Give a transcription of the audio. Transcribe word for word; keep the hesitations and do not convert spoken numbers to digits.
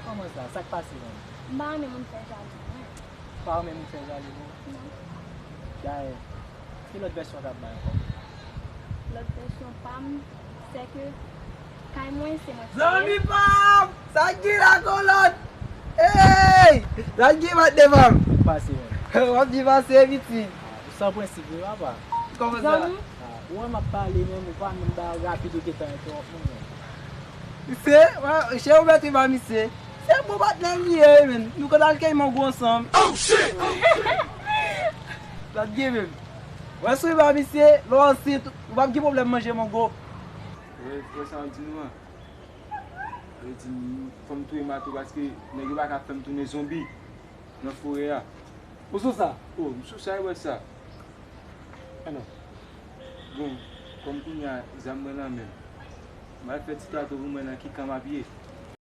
Kòman sa? Sa k pase menm? M pa renmen moun fè jalou mwen. Pa renmen moun fè jalou nou? Non. Dayè, ki lòt vèsyon w t ap bay ankò? Lòt vèsyon pa m, se ke kay mwen se mwen ki peye. Zanmi pa m! Sa k gen la kolòn? Hey! Sa k gen matne pa m? Sa k pase menm? W ap di pase piti. Ou san prensip wi papa. Kòman sa? Zanmi, Ah, ou wè m ap pale menm, ou pa menm ba rapid ou gentan entèwòp mwen menm. Misye, chè ou mèt ba misye. Se bon patnè m li ye, men. Nou konn al kay mango ansanm. Sa t gen menm. Wè sou ba misye, lè w ansent, ou p ap gen pwoblèm manje mango. Wè, wè sa w di nou an. Yo di m fò m touye mato paske nèg yo pa ka fè m tounen zonbi nan forè a. Ou sou sa? O, m sou sa, e wè sa. Bon, kòm kounye a zam mwen nan men m, m al fè ti kato pou mwen nan ki kan m ap ye.